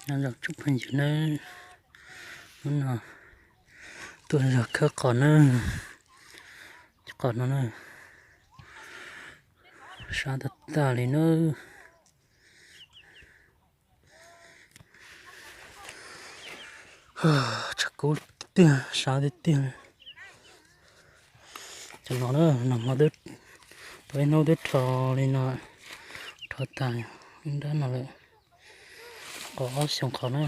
Nyob zoo tsoom phooj ywg nawb, hnub no tuaj zog khawb qos na, qos no na, sab tag tag li na. Tshav kub tiag, sab tiag tiag. Cov no na, nag hmo twb, tau ib hnub twb rho li no, rho tag ib nrab no lawm. Qos ob xyoos qhov na,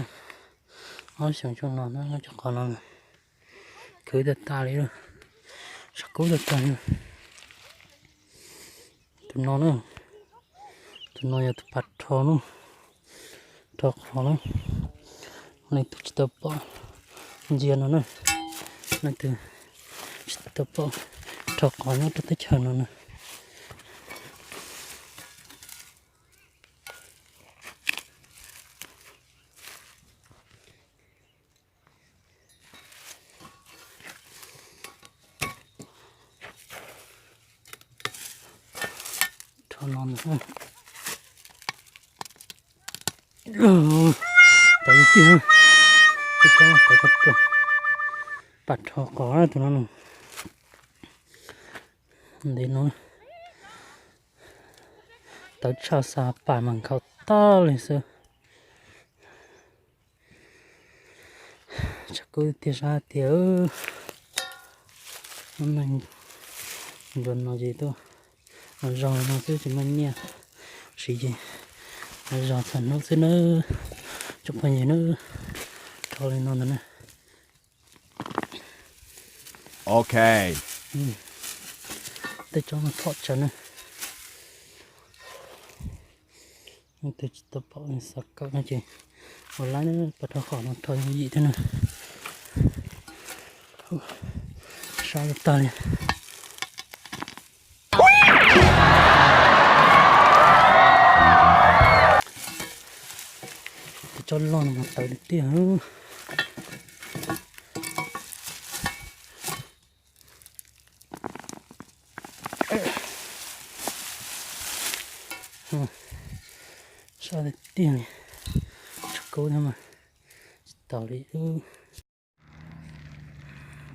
ob xyoos xyoo no na, cov qos no khwv tag tag li, tshav kub tag tag li. Tus no na, tus no yog tus pas rho na, rho qos na. Leej twg tsis tau pom ntsia no na, leej twg tsis tau pom rho qos nyob rau teb chaws no na. Rho no ntag. Tawv tiag, tib co tawv koj tuag. Pas rho qos tus no na. Ntev no tawv tshaj, xa pas mas nkhaus tag li xwb. Tshav kub tiag sab tiag. Hnub no ces tuaj zog no xwb tsis muaj nyiaj siv ces zog txog hnub xwb nawb. Tsoom phooj ywg nawb, rho li no ntag na. Ok. Tej tsob no phom tsawv na. Leej twg tsis tau pom xav kawm no ces ua laib na, pas rho qos no rho yooj yim thiab na. Sab tag li. Tej tsob loj no mas tawv tiag tiag. Sab tiag tiag li, tshav kub thiab mas tsis taus li.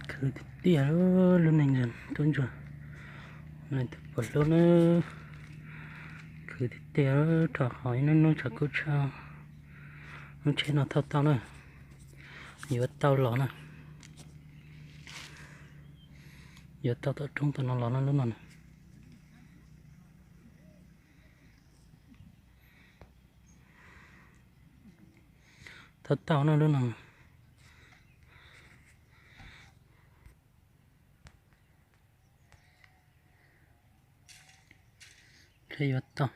Khwv tiag tiag lub neej tub ntsuag, leej twg puas hlub na. Khwv tiag tiag, rho qos ib hnub hnub tshav kub tshaj. Lub tsheb no thauj tau na, yuav tau los na, yuav tau tom roob tom no los na lub no na. Thauj tau na lub no. Yuav tau,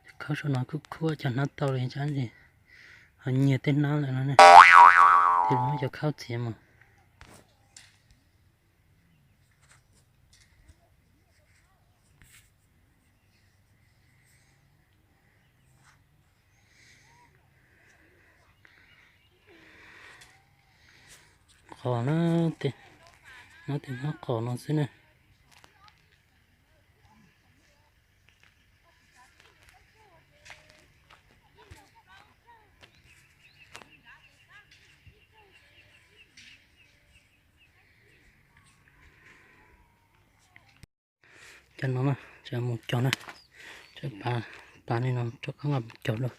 cov khaub saum no kuj khuab cov hnab tau li cas es ho nyiag tej hnab lawm no ne. Ces muab cov khaub txiav mus. Qos na, tej, no tej hnab qos no xwb na. Cov no na, tseem mus cog na, tseem pav, pav li no rau khaub nqa mus cog dua,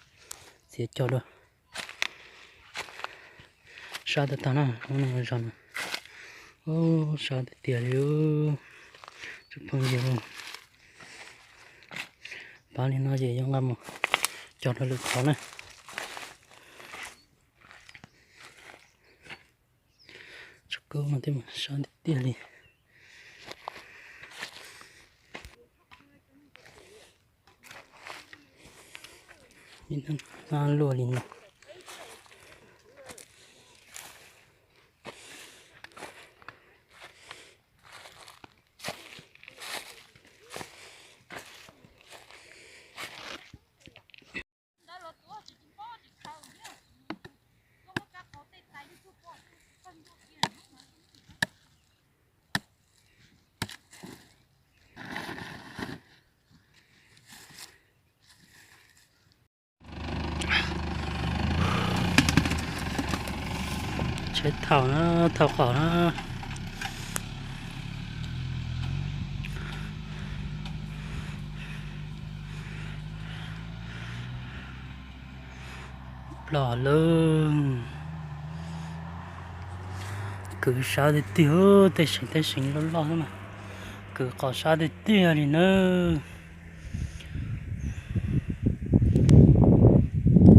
txiav cog dua. Sab tag tag na, lub no zog na. Ub, sab tiag tiag li. Tsoom phooj ywg, pav li no ces yuav nqa mus cog rau lwm qhov na. Tshav kub no thiab mas sab tiag tiag li. Hnab luaj li no. Saib thaum na, thaum qaum na. Ploj lawm. Kwv sab tiag tiag, tej seem tej seem loj loj xwb mas. Kwv qos sab tiag tiag li nawb.